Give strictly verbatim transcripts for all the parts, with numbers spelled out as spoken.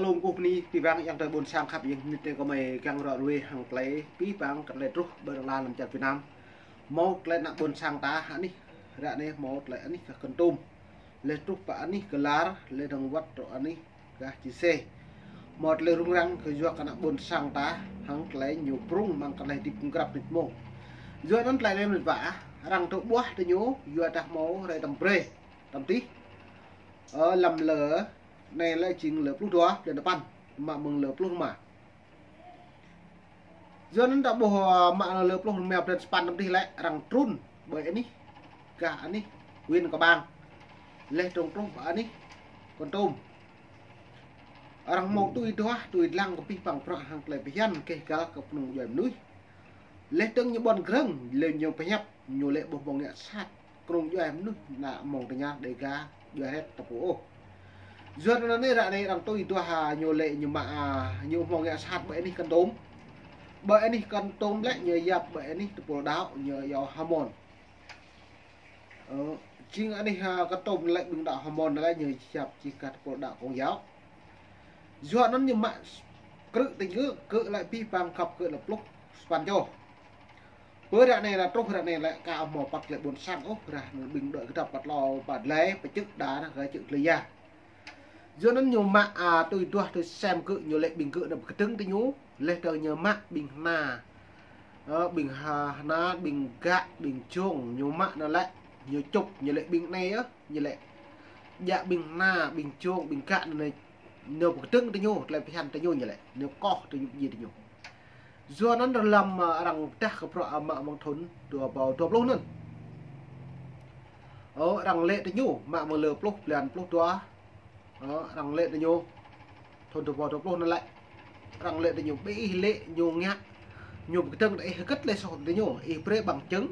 Lŏm kơkuh bơni abih bang ayŏng adơi ƀôn sang khăp, ayŏng adơi kơmơi kiăng ră ruai hăng tơlơi abih bang kơ tơlơi truh ƀơi lŏn ala lăm čar Việt Nam. Hmâo tơlơi ană ƀôn sang ta anih, ră anai hmâo tơlơi anih gah Kon Tum. Laih truh pơ anih gah Lar, laih dơ̆ng wơ̆t truh anih gah Čư̆ Sê. Hmâo tơlơi rŭng răng kơ yua kơ ană ƀôn sang ta hăng tơlơi ñu prŭng mơ̆ng tơlơi hơdip kơngrăp nik mông. Yua anŭn tơlơi anai mơ̆n wă, arăng tŭ ƀuah tơ ñu, yua dah hmâo rai tăm brơi, tăm tih. Ơ, lăm lơ, anai lĕ jing lơ pluh dua, blan sapăn, mă mơ̆ng lơ pluh rơma. Yua anŭn ta ƀuh, ơ, mă lơ pluh rơma blan sapăn tăm tih lĕ arăng trŭn ƀơi anih, gah anih, huyện Krông Bang. Laih dơ̆ng truh ƀơi anih, Kon Tum. Arăng hmâo tui duah, tui lăng kơ abih bang bruă hăng tơlơi phiăn kơ găl kơ kơnung djuai mơnuih. Laih dơ̆ng ñu ƀuăn grơ̆ng, laih ñu pơhiăp, ñu lĕ ƀu hmâo ngă sat kơnung djuai mơnuih ană mơ̆ng tơña Dêga djuai hrĕt tơpŭ ôh. Yua anŭn anai ră anai arăng tui duah, a, ñu lĕ ñu mă, a, ñu hmâo ngă sat ƀơi anih Kon Tum. Ƀơi anih Kon Tum lĕ ñu yap ƀơi anih tơpul đaŏ ñu iâu Hmôn. Ơ, jing anih, a, Kon Tum lĕ ƀing đaŏ Hmôn lĕ ñu yap jing gah tơpul đaŏ Công giáo. Yua anŭn ñu mă krư̆ tơñu, krư̆ lĕ abih bang khăp krư̆ lĕ pluh sapăn čô. Pơ ră anai lĕ truh ră anai lĕ ka hmâo păt lĕ ƀôn sang ôh, ră anai ƀing đuaĭ kơdŏp păt lâo păt lĕ pơčư̆ đa nă gah čư̆ glêh ia. Yua anŭn ñu mă, a, tui duah tui sem gơ̆ ñu lĕ ƀing gơ̆ nao pơkơdơ̆ng tơ ñu, laih dơ̆ng ñu mă ƀing hna. Ơ, ƀing ha-, hna, ƀing gă, ƀing jông, ñu mă nao lĕ, ñu čŭp, ñu lĕ ƀing anai ơ, ñu lĕ. Djă ƀing hna, ƀing jông, ƀing gă nao, nao pơkơdơ̆ng tơ ñu, tơlơi phiăn tơ ñu ñu lĕ, nao koh tơ ñu, ji tơ ñu. Yua anŭn rơlăm, ơ, arăng pơdah kơ bruă, ơ, mă mơ̆ng thŭn dua rơbâo dua pluh anŭn. Ơ, arăng lĕ tơ ñu, mă mơ̆ng lơ pluh, blan pluh dua. Ơ, arăng lĕ tơ ñu, thŭn dua rơbâo dua pluh anŭn lĕ. Arăng lĕ tơ ñu, ƀing ih lĕ ñu ngă, ñu pơkơdơ̆ng tơ ih hơget lĕ soh tơ ñu, ih brơi bằng chứng.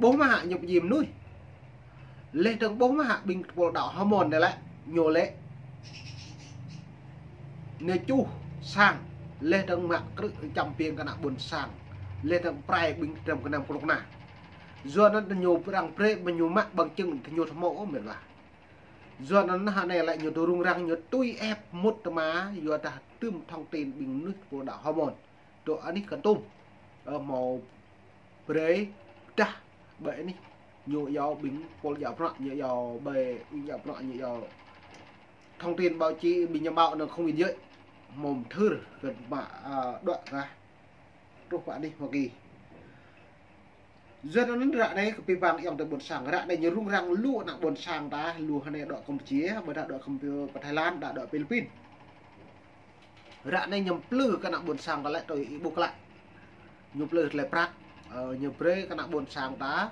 Ƀuh mơ̆ hă ñu pơjing mơnuih. Laih dơ̆ng ƀuh mơ̆ hă ƀing tơpul đaŏ Hmôn anai lĕ, ñu lĕ. Ñu čuh sang, laih dơ̆ng mă krư̆ čăm ƀing kơ ană ƀôn sang. Laih dơ̆ng pơrai ƀing tơdrăm gơnam kơnuk kơna. Yua anŭn ñu arăng brơi ƀing ñu mă bằng chứng tơ ñu hmâo ôh mĕt wa. Yua anŭn ră anai lĕ ñu tŭ rŭng răng ñu tui ĕp mŭt tơma, yua dah tơm thông tin ƀing mơnuih tơpul đaŏ Hmôn. Dŏ anih Kon Tum. Ơ, hmâo brơi pơdah ƀơi anih. Ñu iâu ƀing tơpul djă bruă, ñu iâu ƀơi ƀing djă bruă, ñu iâu thông tin báo chí, ƀing ñu mă anŭn không biên giới. Hmâo mơthưr kơ mă, a, đuaĭ gah. Truh pơ anih Hoa Kỳ. Yua anŭn ră anai kơ abih bang ayŏng adơi ƀôn sang, ră anai ñu rŭng răng lu ană ƀôn sang ta, lu hơnai dŏ Campuchia, ƀôdah dŏ Campuchia, pơ Thái Lan, đa dŏ Philippin. Ră anai ñu plư kơ ană ƀôn sang ta lĕ tui ih ƀuh klă. Ñu plư tơlơi prăk, ơ, ñu brơi kơ ană ƀôn sang ta,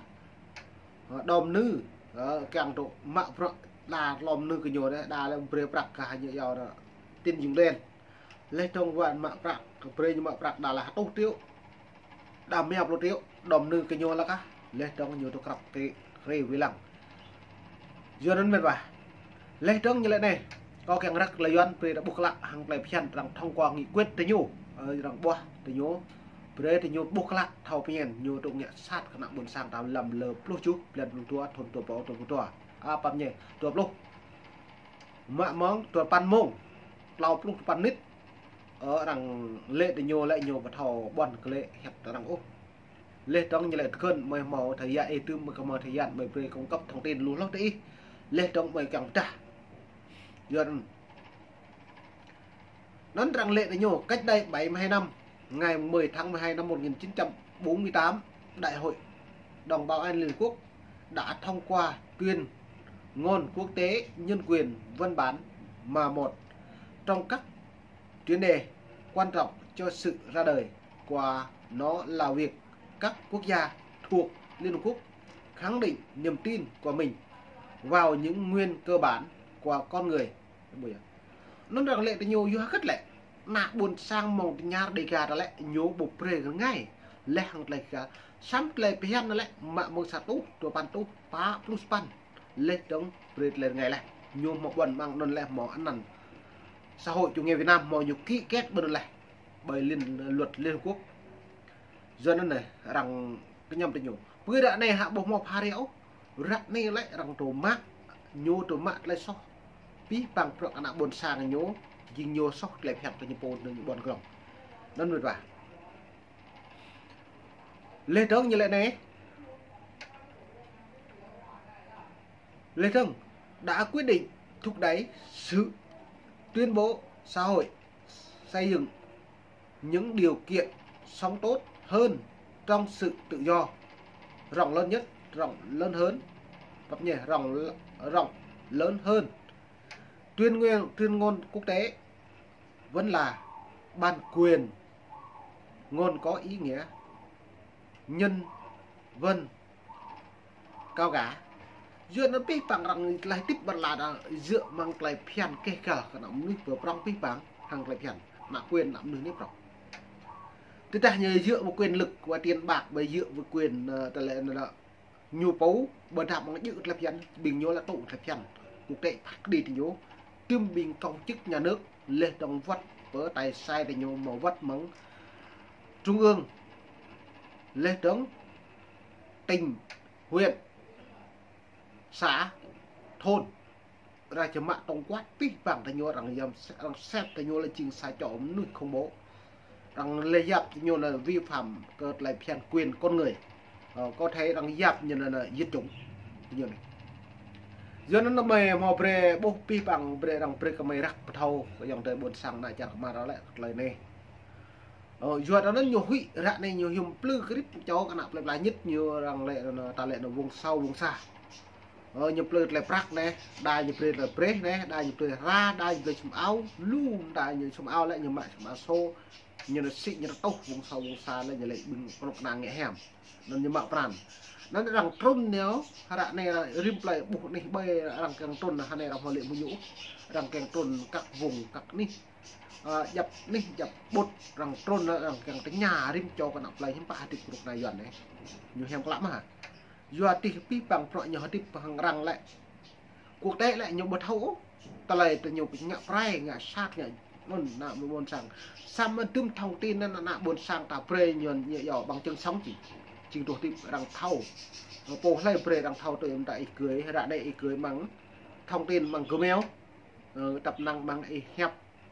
ơ, đom nư, ơ, kiăng dŏ mă bruă đa lŏm nư kơ ñu đa, đa lĕ brơi prăk kơ ñu iâu đa. Tin Dũng Đen. Laih dơ̆ng wơ̆t mă prăk, brơi ñu mă prăk đa lĕ hơtuh triệu. Đa rơma pluh triệu, đom nư kơ ñu lă kah. Laih dơ̆ng ñu tŭ krăp kơ rê wĭ lăng. Yua anŭn mĕt wa. Laih dơ̆ng ñu lĕ anai. Kâo kiăng răk lĕ Yuăn brơi ta ƀuh klă hăng tơlơi phiăn arăng thông qua nghị quyết tơ ñu. Ơ, arăng ƀuah tơ ñu. Brơi tơ ñu ƀuh klă thâo phiăn ñu tŭ ngă sat kơ ană ƀôn sang ta lăm lơ pluh tơjuh, blan pluh dua, thŭn dua rơbâo dua pluh dua. A, păp ñe, dua pluh. Mă mơ̆ng dua păn mông, klâo pluh dua păn mĭt. Ơ, arăng lĕ tơ ñu lĕ ñu ƀu thâo ƀuăn kơ lĕ hiăp tơ arăng ôh. Laih dơ̆ng ñu lĕ tơkơn mơi hmâo thời gian, ơ, tơm mơi kơ hmâo thời gian mơi brơi cung cấp thông tin lu hloh tơ ih. Laih dơ̆ng mơi kiăng pơdah. Yua anŭn. Anŭn arăng lĕ tơ ñu, cách đây bảy mươi hai năm, ngày mười tháng mười hai năm một nghìn chín trăm bốn mươi tám, Đại hội Đồng Bảo an Liên Hợp Quốc đã thông qua tuyên ngôn quốc tế nhân quyền văn bản mà một trong các chuyên đề quan trọng cho sự ra đời của nó là việc các quốc gia thuộc Liên Hợp Quốc khẳng định niềm tin của mình vào những quyền cơ bản của con người. Anŭn arăng lĕ tơ ñu yua hơget lĕ. Ană ƀôn sang mơ̆ng tơña Dêga ta lĕ ñu ƀu brơi rơngai. Laih hăng tơlơi găl. Samơ̆ tơlơi phiăn lĕ mă mơ̆ng sa rơtuh, dua păn rơtuh, pă pluh sapăn. Laih dơ̆ng brơi tơlơi rơngai laih. Ñu hmâo ƀuăn mơ̆ng anŭn lĕ hmâo anăn. Xã hội chủ nghĩa Việt Nam hmâo ñu ký kết ƀơi anŭn lĕ. Ƀơi liên, luật Liên Hợp Quốc. Yua anŭn anai, arăng kơñăm tơ ñu. Pơ ră anai hă ƀu hmâo pha rê ôh. Ră anai lĕ arăng tŭ mă, ñu tŭ mă tơlơi soh. Abih bang bruă ană ƀôn sang ñu, Jing ñu soh tơlơi phiăn kơ ñu pô ñu ƀuăn krong. Anŭn mơ̆n wa. Lê Tông ñu lĕ anai. Lê Tông đã quyết định thúc đẩy sự tuyên bố xã hội, xây dựng những điều kiện sống tốt hơn trong sự tự do, rộng lớn nhất, rộng lớn hơn, cập nhật rộng, rộng lớn hơn. Tuyên ngôn, tuyên ngôn quốc tế vẫn là bản quyền ngôn có ý nghĩa nhân văn cao cả. Yua anŭn pih păng arăng tơlơi hơdip ƀơi lŏn anai djơ̆ mơ̆ng tơlơi phiăn keh kăl kơ ană mơnuih pơ prong pih păng hăng tơlơi phiăn ană quyền ană mơnuih anai prong. Tơdah ñu djơ̆ mơ̆ng quyền lực và tiền bạc ƀơi djơ̆ mơ̆ng quyền, ơ, tơlơi anŭn ñu pô ƀơi đah mơ̆ng djơ̆ tơlơi phiăn, ƀing ñu lĕ tŭ tơlơi phiăn. Quốc tế phạt đi tơ ñu, tơm ƀing công chức nhà nước, leh dong wăt pơ tay sai tơ ñu hmâo wăt mơ̆ng trung ương, leh dong tỉnh, huyện, xã, thôn. Arăng čơmă tổng quát pih păng tơ ñu, arăng yăm, arăng xếp tơ ñu lĕ jing sa čô mơnuih khủng bố. Arăng lĕ yap tơ ñu lĕ vi phạm kơ tơlơi phiăn quyền con người. Ơ, có thể arăng yap ñu lĕ, lĕ diệt chủng. Tơ ñu anai. Yua anŭn mơi hmâo brơi ƀuh pih păng brơi arăng brơi kơ mơi răk pơthâo kơ ayŏng adơi ƀôn sang ană čar kơmar lĕ tơlơi anai. Ơ, yua anŭn ñu huĭ ră anai ñu hiư̆m plư krĭp čô kơ ană plơi pla ñit ñu arăng lĕ anŭn, ta lĕ anŭn vùng sâu vùng xa. Ơ, ñu plư tơlơi prăk anai, đa ñu brơi tơlơi brơi anai, đa ñu brơi hra, đa ñu brơi sum ao, lu đa ñu sum ao lĕ ñu mă sum ao sô, ñu anŭn sĭ ñu anŭn tuh vùng sâu vùng xa lĕ ñu lĕ ƀing kơnuk kơna ngă hiam. Anŭn ñu mă pran. Anŭn arăng trŭn ñu, ră anai rĭm plơi ƀuh anih ƀơi arăng kiăng trŭn, hơnai arăng hmâo lĕ mơñu. Arăng kiăng trŭn kăk vùng, kăk anih. Ơ, djăp anih, djăp ƀut, arăng trŭn, arăng kiăng tơña rĭm čô kơ ană plơi hiư̆m pă hơdip kơnuk kơna Yuan anai. Ñu hiam klă mơ̆ hă? Yua tih pih păng prŏ ñu hơdip hăng arăng lĕ. Quốc tế lĕ ñu ƀu thâo ôh. Tơlơi tơ ñu ngă prai, ngă sat, ngă anŭn ană ƀôn sang. Samơ̆ tơm thông tin anŭn ană ƀôn sang ta brơi ñu, ñu yua bằng chứng sống či. Jing truh hơdip arăng thâo. Pô hlơi brơi arăng thâo tui mơta ih gơi, ră anai ih gơi mơ̆ng thông tin mơ̆ng Gmail. Ơ, tăp năng mơ̆ng ih hiăp,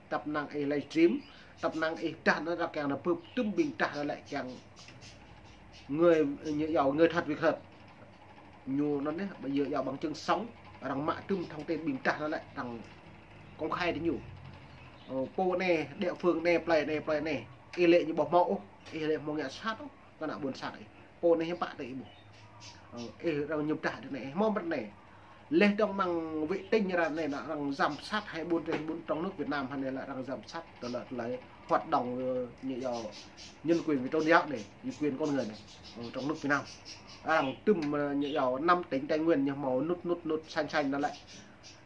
tăp năng ih livestream, tăp năng ih dah anŭn arăng kiăng anŭn bưp tơm ƀing dah anŭn lĕ kiăng người, ñu yua người thật việc thật. Ñu anŭn anai, ƀơi yua, yua bằng chứng sống, arăng mă tơm thông tin ƀing dah anŭn lĕ arăng công khai tơ ñu. Ơ, pô anai, địa phương anai, plơi anai, plơi anai. Ih lĕ ñu ƀu hmâo ôh, ih lĕ hmâo ngă sat ôh. Kơ ană ƀôn sang ih. Pô anai hiư̆m pă tơ ih ƀuh. Ơ, ih arăng ñu pơdah tơ anai, ih hmâo mơ̆n anai. Leh dong mơ̆ng vệ tinh ră anai anŭn arăng giám sát hai mươi bốn trên hai mươi bốn trong nước Việt Nam, hơnai lĕ arăng giám sát tơlơi, tơlơi hoạt động, ơ, ñu yua nhân quyền và tôn giáo anai, nhân quyền con người anai, ơ, trong nước Việt Nam. Arăng tơm, ơ, ñu yua năm tỉnh Tây Nguyên ñu hmâo nút, nút, nút xanh xanh anŭn lĕ.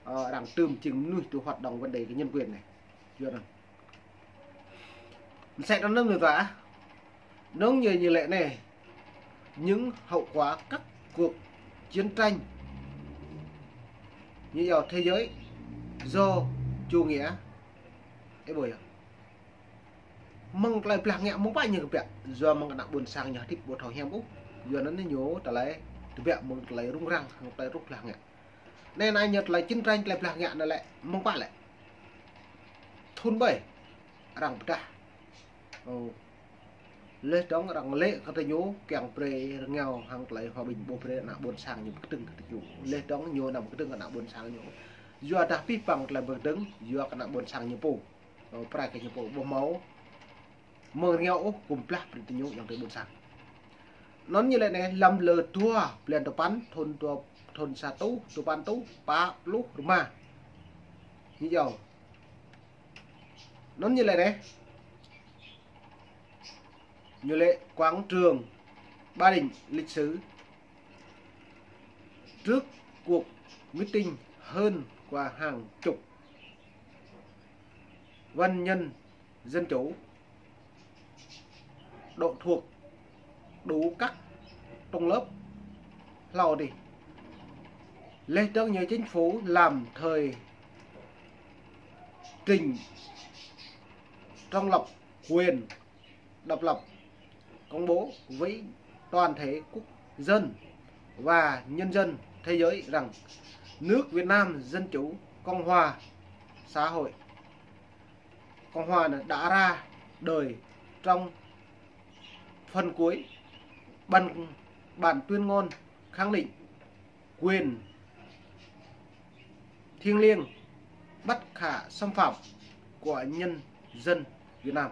Ơ, arăng tơm jing mơnuih tui hoạt động vấn đề kơ nhân quyền anai. Yua anŭn. Mơsĕ anŭn mơ̆n wa. Anŭn ñu, ñu lĕ anai. Những hậu quả các cuộc chiến tranh, ñu yua, thế giới do chủ nghĩa. Ih ƀuh yơh. Mơ̆ng tơlơi blah ngă mơ̆ng pă ñu kơbiă. Yua mơ̆ng ană ƀôn sang ñu hơdip ƀu thâo hiam ôh. Yua anŭn ñu tơlơi kơbiă mơ̆ng tơlơi rŭng răng, mơ̆ng tơlơi ruh blah ngă. Anai anai ñu tơlơi chiến tranh, tơlơi blah ngă anŭn lĕ, mơ̆ng pă lĕ. Thun ƀơi, arăng pơdah. Ơ. Leh dong arăng lĕ kơ tơ ñu, kiăng brơi rơngiao hăng tơlơi hòa bình ƀu brơi ană ƀôn sang ñu pơkơdơ̆ng kơ tơ ñu. Leh dong ñu anăm pơkơdơ̆ng kơ ană ƀôn sang ñu. Yua dah pih păng tơlơi pơkơdơ̆ng, yua kơ ană ƀôn sang ñu pô. Ơ, prai kơ ñu pô ƀu hmâo mơ̆ng rơngiao ôh, kơkuh blah brơi tơ ñu ayŏng adơi ƀôn sang. Anŭn ñu lĕ anai, lăm lơ dua blan duapăn, thun dua, thun sa rơtuh duapăn rơtuh pă pluh rơma. Ñu yua. Anŭn ñu lĕ anai. Ñu lĕ quảng trường Ba Đình lịch sử. Trước cuộc meeting hơn qua hàng chục văn nhân dân chủ, đảng thuộc đủ các tông lớp hlâo adih. Leh dong ñu chính phủ làm thời trình trong lập quyền độc lập công bố với toàn thể quốc dân và nhân dân thế giới rằng nước Việt Nam Dân Chủ Cộng Hòa Xã Hội Cộng hòa đã ra đời trong phần cuối bản, bản tuyên ngôn khẳng định quyền thiêng liêng bất khả xâm phạm của nhân dân Việt Nam.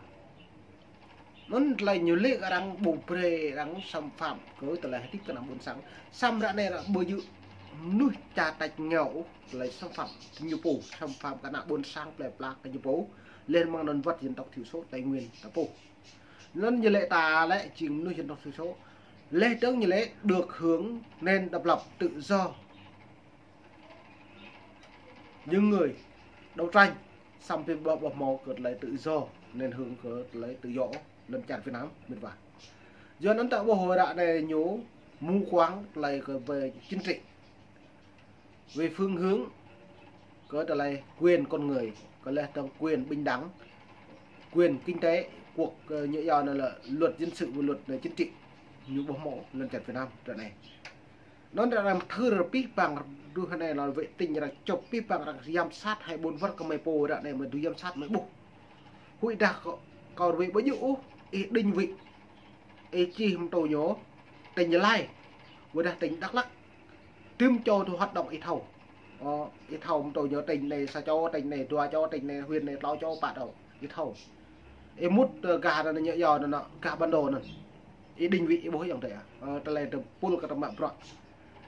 Anŭn tơlơi ñu lĕ arăng ƀu brơi arăng xâm phạm kơ tơlơi hơdip kơ ană ƀôn sang. Samơ̆ ră anai ră ƀu djơ̆ mơnuih ča tač ngeo ôh tơlơi xâm phạm kơ ñu pô, xâm phạm kơ ană ƀôn sang plơi pla kơ ñu pô. Laih mơ̆ng anŭn wăt dân tộc thiểu số Tây Nguyên ta pô. Anŭn ñu lĕ ta lĕ jing mơnuih dân tộc thiểu số. Laih dơ̆ng ñu lĕ được hưởng nền độc lập tự do. Những người đấu tranh, samơ̆ ƀu, ƀu hmâo kơ tơlơi tự do, nền hưởng kơ tơlơi tự do lŏn čar Việt Nam, mĕt wa. Yua anŭn ta ƀuh ră anai ñu mù quáng tơlơi kơ về chính trị. Về phương hướng kơ tơlơi quyền con người, kơ laih dơ̆ng quyền bình đẳng, quyền kinh tế, cuộc, ơ, ñu yua anŭn lĕ luật dân sự và luật, ơ, chính trị. Ñu ƀu hmâo lŏn čar Việt Nam ră anai. Anŭn ră anai mơthưr pih pang rơduh anai lŏn vệ tinh arăng chụp pih pang arăng giám sát hai ƀôn wơr kơ mơi pô ră anai mơi dưi giám sát mơi ƀuh. Huĭ dah kâo, kâo rơwĕ ƀu djơ̆ ôh, ih định vị. Ih čih mơtô ñu tỉnh Gia Lai, ƀôdah tỉnh Đắk Lắk. Tơm čô tui hoạt động ih thâo. Ơ, ih thâo mơtô ñu tỉnh anai sa čô, tỉnh anai dua čô, tỉnh anai huyện anai klâo čô, pă čô, ih thâo. Ih mŭt, ơ, gah anŭn ñu yua anŭn, gah bản đồ anŭn. Ih định vị ih ƀuh yơ̆ng tơi. Ơ, tơlơi tơpul kơ tơmă bruă.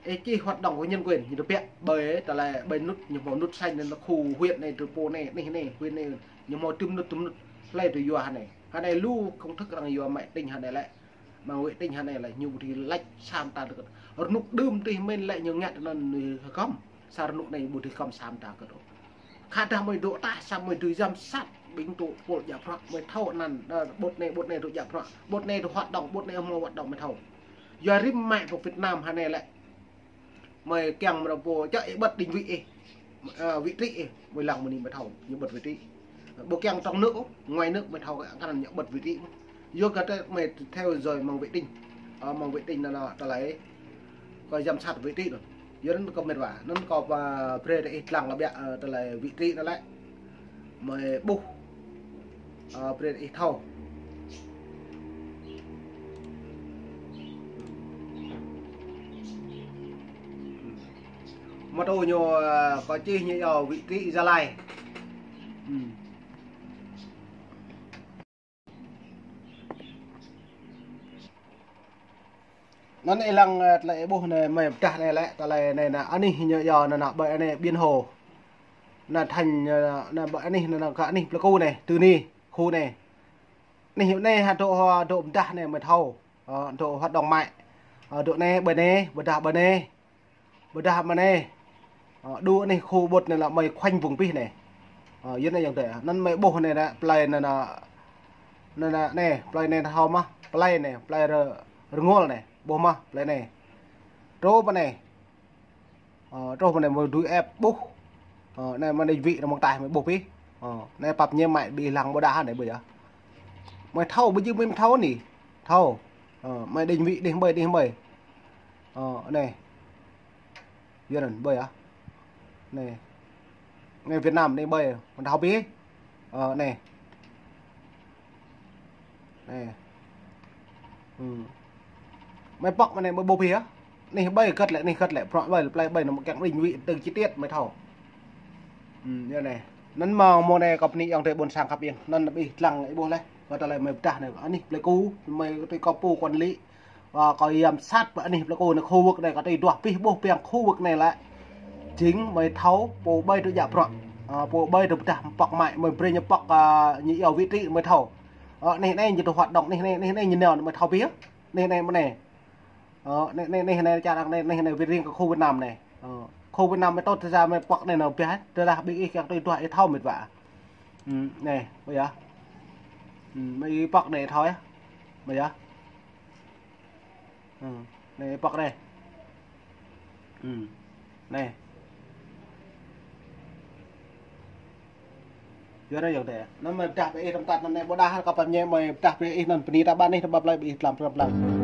Ih čih hoạt động của nhân quyền, ñu tơbiă ƀơi tơlơi ƀơi nŭt, ñu hmâo nŭt xanh anŭn khu huyện anai, tơpul anai, anih anai, huyện anai, ñu hmâo tơm nŭt, tơm nŭt, hlơi tui yua hơnai. Hơnai lu công thức arăng yua mă tỉnh hơnai lĕ. Mơ̆ng vệ tinh hơnai lĕ ñu ƀu dưi lač sa mơta tơ kơt. Rơnŭk đưm tih mĕn lĕ ñu ngă tơ anŭn ñu hơgŏm. Sa rơnŭk anai ƀu dưi hơgŏm sa mơta kơt ôh. Khă dah mơi dŏ tah sa mơi dưi giám sát ƀing tơpul djă bruă mơi thâo anăn, ơ, ƀôt anai, ƀôt anai dŏ djă bruă. Ƀôt anai dŏ hoạt động, ƀôt anai hmâo hoạt động mơi thâo. Yua rĭm mă pơ Việt Nam hơnai lĕ. Mơi kiăng mơ̆ pô čă ih bật định vị ih. Ơ, vị trí ih, mơi lăng mơni mơi thâo, ñu bật vị trí. Ƀu kiăng trong nước ôh, ngoài nước mơi thâo kơ anăn ñu bật vị trí. Yua kơ tơ mơi theo dõi mơ̆ng vệ tinh. Ơ, mơ̆ng vệ tinh anŭn, anŭn tơlơi kơ giám sát vị trí anŭn. Yua anŭn kơ mĕt wa, anŭn kâo pơbrơi tơ ih lăng lăp biă, ơ, tơlơi vị trí anŭn lĕ. Mơi ƀuh, ơ, brơi ih thâo. Mơtô ñu, ơ, kâo čih ñu yua vị trí Gia Lai. Anŭn ih lăng, ơ, tơlơi ih ƀuh anai mơi pơdah anai lĕ, tơlơi anai anŭn anih ñu yua anŭn, anŭn ƀơi anai biển Hồ. Anŭn thành, ơ, anŭn ƀơi anih, anŭn, anŭn kơ anih plơi Ku anai, tơ anai, khu anai. Anih anai hă dŏ, dŏ pơdah anai mơi thâo. Ơ, dŏ hoạt động mă. Ơ, dŏ anai, ƀơi anai, pơdah ƀơi anai. Pơdah mơ̆ng anai. Ơ, đu anih khu ƀôt anai lĕ mơi khoanh vùng pih anai. Ơ, yua anai yơ̆ng tơi. Anŭn mơi ƀuh anai lĕ, plơi anai lĕ, anai lĕ, anai, plơi anai thâo mơ̆, plơi anai, plơi Rơ-, Rơngol anai, ƀuh mơ̆, plơi anai. Truh pơ anai. Ơ, truh pơ anai mơi dưi ĕp ƀuh. Ơ, anai mơi định vị anŭn mơ̆ng ataih mơi ƀuh pih. Ơ, anai pap ñĕ mă ƀing lăng ƀôdah anai ƀơi yơh. Mơi thâo, ƀu djơ̆ mơi thâo anai. Thâo. Ơ, mơi định vị anih ƀơi, anih ƀơi. Ơ, anai. Yua anŭn ƀơi yơh. Anai. Anai Việt Nam anai ƀơi, mơi thâo pih. Ơ, anai. Anai. Mơi pŏk mơ̆ng anai mơi ƀuh pih yơh. Anih ƀơi kơt lĕ, anih kơt lĕ, prŏng ƀơi, plơi ƀơi anŭn mơi kiăng định vị từng chi tiết mơi thâo. Yua anai. Anŭn mơ̆ng, mơ̆ng anai kâo bơni yơ̆ng tơi ƀôn sang khăp ih. Anŭn ih lăng ih ƀuh laih. Kơ tơlơi mơi pơdah anai, anih plơi Ku, mơi tui kâo pô quản lý. Ơ, kâo giám sát pơ anih plơi Ku anai, khu vực anai kâo tui duah pih ƀuh pơ̆ng khu vực anai lĕ. Jing mơi thâo, pô ƀơi dŏ djă bruă. Ơ, pô ƀơi dŏ pơdah pŏk mă, mơi brơi ñu pŏk, ơ, ñu yua vị trí mơi thâo. Ơ, anih anai ñu dŏ hoạt động, anih anai, anih anai ñu nao mơi thâo pih. Anih anai mơi anai. Ơ, anai, anai, anai, anai, čar anai, anai, anai, Việt Riêng kơ khu Việt Nam anai. Ơ, khu Việt Nam mơi tŏ tơdah mơi pŏk anai anŭn biă, tơdah ƀing ih kiăng tui duah ih thâo mĕt wa. Anai, ƀơi yơh. Mơi pŏk anai thâo yơh. Ƀơi yơh. Anai pŏk anai. Anai. Yua anai yơ̆ng tơi. Anŭn mơi pơdah brơi ih tơm tăt anŭn anai ƀôdah kâo pap ñĕ mơi pơdah brơi ih anŭn bơni ta ƀă anih ta ƀă plơi ƀing ih tlam tlam tlam.